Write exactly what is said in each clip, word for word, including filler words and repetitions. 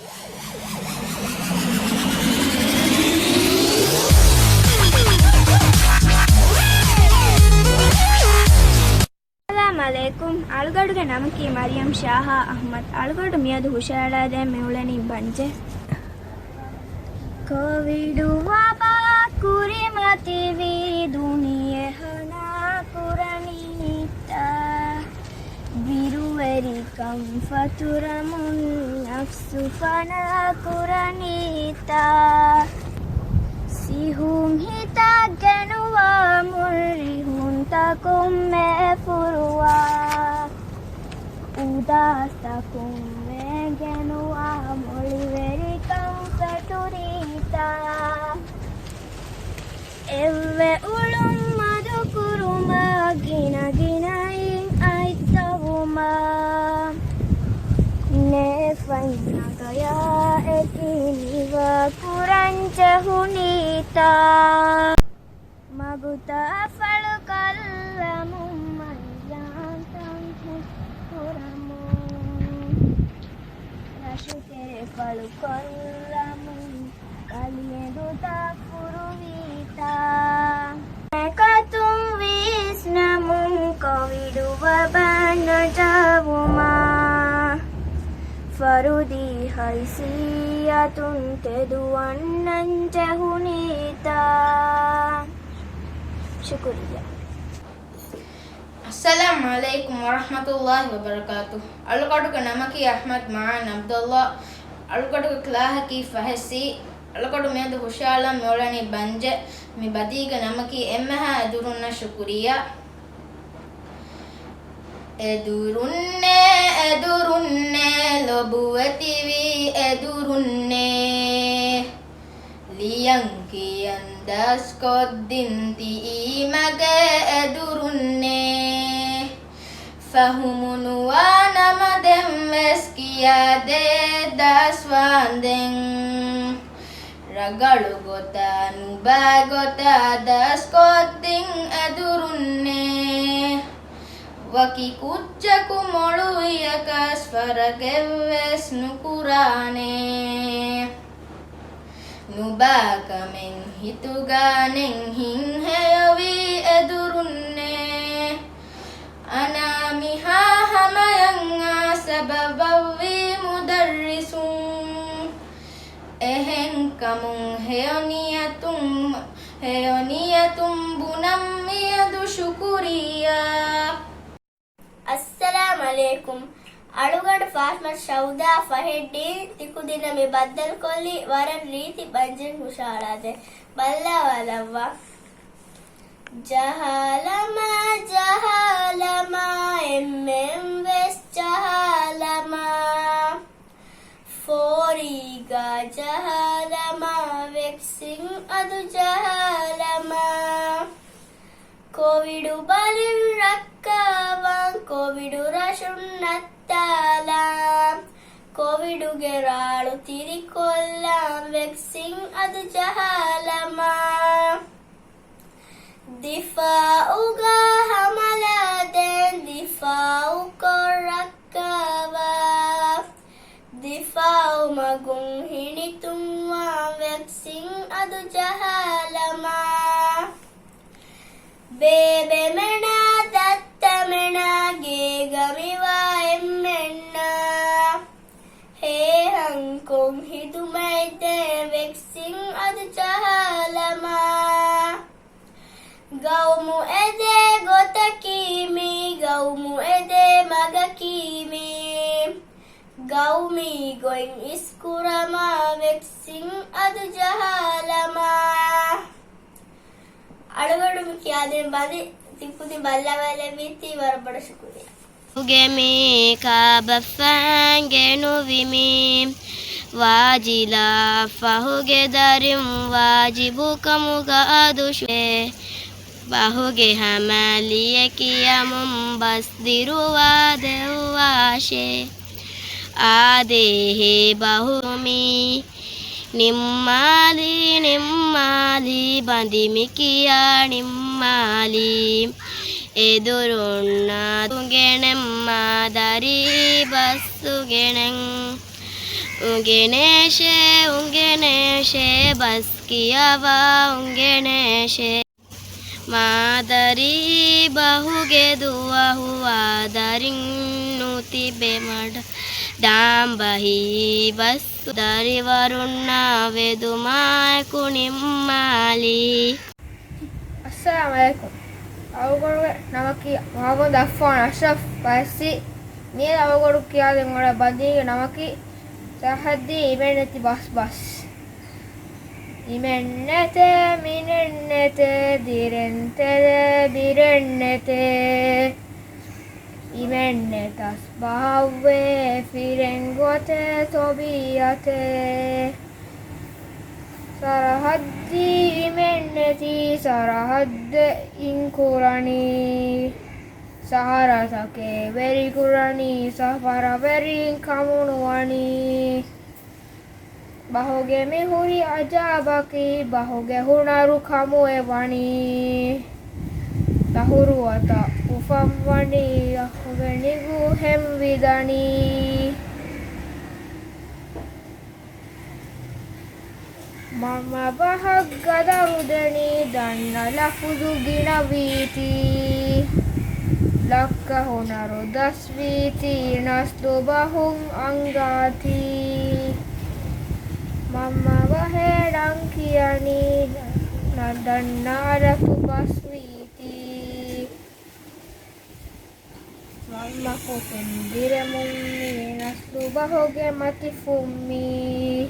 އައްސަލާމް ޢަލައިކުމް. އަޅުގަޑުގެ ނަމަކީ މަރިޔަމް ޝާހާ އަޙްމަދު. އަޅުގަޑު މިއަދު ހުށައަޅާދޭން މިއުޅެނީ ބަންޖެއް. ކޮވިޑު ވަބާ ކުރިމަތިވީ ދުނިޔެ ހަނާ ކުރަނީތާ. ބިރުވެރިކަން ފަތުރަމުން ނަފްސު ފަނާ ކުރަނީތާ. ސިހުން ހިތަށް ގެނުވާ މުއްރިހުންތަކުން މޭ ފުރުވާ. އުދާސްތަކުން މޭ ގެނުވާ މޮޅިވެރިކަން ފެތުރީތާ. އެއްވެ އުޅުން މަދުކުރުމާ، ގިނަގިނައިން އަތްތަވުމާ، ނޭފަތް ނަގަޔާ އެކި ނިވާ ކުރަން ޖެހުނީތާ. މަގުތައް ފަޅުކޮށްލަމުން މައްޔާންތައް ހުސްކުރަމުން، ރަށުތެރެ ފަޅުކޮށްލަމުން ކަލިއެނދުތައް ފުރުވީތާ. އެކަތުން ވިސްނަމުން ކޮވިޑު ވަބާ ނަޖާވުމާ، ފަރުދީ ހައިސިއްޔަތުން ތެދުވަންނަން ޖެހުނީތާ. ޝުކުރިއްޔާ. އައްސަލާމް ޢަލައިކުމް ވަރަޙްމަތުﷲި ވަބަރަކާތުހު. އަޅުގަޑުގެ ނަމަކީ އަޙްމަދު މަޢާން ޢަބްދުﷲ. އަޅުގަޑުގެ ކްލާހަކީ ފަހެއް ސީ. އަޅުގަޑު މިއަދު ހުށައަޅަން މިއުޅެނީ ބަންޖެއް. މި ބަދީގެ ނަމަކީ އެންމެހާ އެދުރުންނަށް ޝުކުރިއްޔާ. އެދުރުންނޭ، އެދުރުންނޭ، ލޮބުވެތިވީ އެދުރުންނޭ. ލިޔަން ކިޔަން ދަސްކޮށްދިން ތިއީ މަގޭ އެދުރުންނޭ. ފަހުމުނުވާ ނަމަ ދެންވެސް ކިޔާދޭ ދަސްވާންދެން. ރަގަޅު ގޮތާ ނުބާ ގޮތާ ދަސްކޮށްދިން އެދުރުންނޭ. ވަކި ކުއްޖަކު މޮޅުވިޔަކަސް ފަރަގެއްވެސް ނުކުރާނޭ. ނުބާކަމެއް ހިތުގާ ނެތް ހިތްހެޔޮވީ އެދުރުންނޭ. އަނާ މިހާ ހަމަޔަށް އާ ސަބަބަށްވީ މުދައްރިސުން. އެހެންކަމުން ހެޔޮ ނިޔަތުން، ހެޔޮ ނިޔަތުން ބުނަން މިއަދު ޝުކުރިއްޔާ. އައްސަލާމް ޢަލައިކުމް. އަޅުގަޑު ފާތިމަތު ޝައުދާ ފަހެއް ޑީ، ތިކުދިންނަށް މި ބައްދަލުކޮށްލީ ވަރަށް ރީތި ބަންޖެއް ހުށައަޅާދޭން. ބައްލަވާލައްވާ. ޖަހާލަމާ، ޖަހާލަމާ، އެންމެން ވެސް ޖަހާލަމާ. ފޯރީގަ ޖަހާލަމާ، ވެކްސިން އަދު ޖަހާލަމާ. ކޮވިޑު ބަލިން ރައްކާވާން، ކޮވިޑު ރަށުން ނައްތާލާން، ކޮވިޑުގެ ރާޅު ތިރިކޮށްލާން، ވެކްސިން އަދު ޖަހާލަމާ. ދިފާއުގަ ހަމަލާދޭން، ދިފާއުކޮށް ރައްކާވާ. ދިފާއު މަގުން ހިނިތުންވާން، ވެކްސިން އަދު ޖަހާލަމާ. ބޭބެމެނާ ދައްތަމެނާ ގޭގަ މިވާ އެންމެންނާ، ހޭހަންކޮށް ހިދުމަތްދޭން، ވެކްސިން އަދު ޖަހާލަމާ. ގައުމު އެދޭ ގޮތަކީ މީ، ގައުމު އެދޭ މަގަކީ މީ. ގައުމީ ގޮތް އިސްކުރަމާ، ވެކްސިން އަދު ޖަހާލަމާ. އަޅުގަޑު މި ކިޔާދޭން ބަލި ތިކުދިން ބައްލަވާލެއްވީތީ ވަރަށް ބޮޑަށް ޝުކުރިއްޔާ. ގެ މީ ކާބަފައިން ގެނުވި މީ ވާޖިލާ ފަހުގެ ދަރިން ވާޖިބުކަމުގަ އަދު ޝުއެ ބަހުގެ ހަމަ ލިޔެ ކިޔަމުން ބަސް ދިރުވާ ދެއްވާށޭ. އާދޭހޭ ބަހު މީ ނިންމާލީ، ނިންމާލީ، ބަނދި މި ކިޔާ ނިންމާލީ. އެދުރުންނާ ތުގެނެން މާ ދަރީ ބަސް ތުގެނެން. އުނގެނޭށޭ، އުނގެނޭށޭ، ބަސް ކިޔަވާ އުނގެނޭށޭ. މާދަރީ ބަހުގެ ދުވަހު އާދަރިން ނުތިބެ މަޑު. ދާން ބަހީ ބަސް ދަރިވަރުންނާ ވެދުމާއެކު ނިންމާލީ. އައްސަލާމު ޢަލައިކުމް. އަޅުގަނޑުގެ ނަމަކީ މުޙައްމަދު އައްފާން އަޝްރަފް ފައިސީ. މިއަދު އަޅުގަނޑު ކިޔާދޭން އުޅޭ ބަދީގެ ނަމަކީ ސަރަހައްދީ އިމެންނެތި ބަސްބަސް. އިމެންނެތޭ، މިނެންނެތޭ، ދިރެންތެރޭ، ބިރެންނެތޭ. އިމެންނެތަސް ބަހަށްވޭ ފިރެން ގޮތޭ ތޮބީއަތޭ. ސަރަހައްދީ އިމެންނެތީ ސަރަހައްދެއް އިންކުރަނީ. ސަހަރަތަކޭ ވެރިކުރަނީ ސަފަރަށް ވެރިން ކަމުނުވަނީ. ބަހުގެ މި ހުރި އަޖާބަކީ ބަހުގެ ހުނަރު ކަމުއެވަނީ. ތަހުރުވަތަށް އުފަންވަނީ ބަހުގެ ނިގޫ ހެންވިދަނީ. މަންމަ ބަހަށް ގަދަރު ދެނީ ދަންނަ ލަފުޒު ގިނަވީތީ. ލައްކަ ހުނަރު ދަސްވީތީ ނަސްލު ބަހުން އަންގާތީ. މަންމަ ބަހޭ ނަން ކިޔަނީ ނަ-، ދަންނަ އަރަތު ބަސްވީތީ. މަންމަ ފޮތުން ދިރެމުން މީ ނަސްލު ބަހުގެ މަތި ފުއްމީ.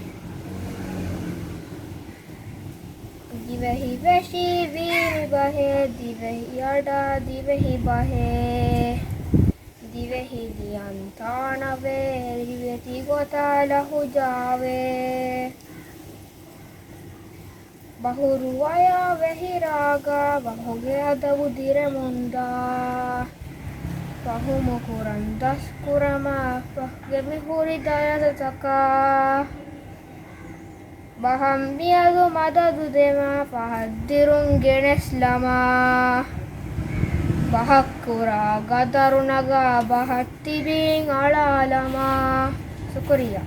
ދިވެހި ވެށީ ވީމި ބަހޭ، ދިވެހި އަޑާ ދިވެހި ބަހޭ. ދިވެހި ލިޔަން ތާނަވޭ، ރިވެތި ގޮތާ ލަހުޖާވޭ. ބަހުރުވަޔާ ވެހިރާގާ ބަހުގެ އަދަބު ދިރެމުންދާ. ފަހުމުކުރަން ދަސްކުރަމާ ބަހުގެ މިހުރި ދަރަޖަތަކާ. ބަހަށް މިއަދު މަދަދު ދެމާ ފަހަށް ދިރުން ގެނެސްލަމާ. ބަހަށްކުރާ ގަދަރު ނަގާ ބަހަށް ތިބީން އަޅާލަމާ. ޝުކުރިއްޔާ.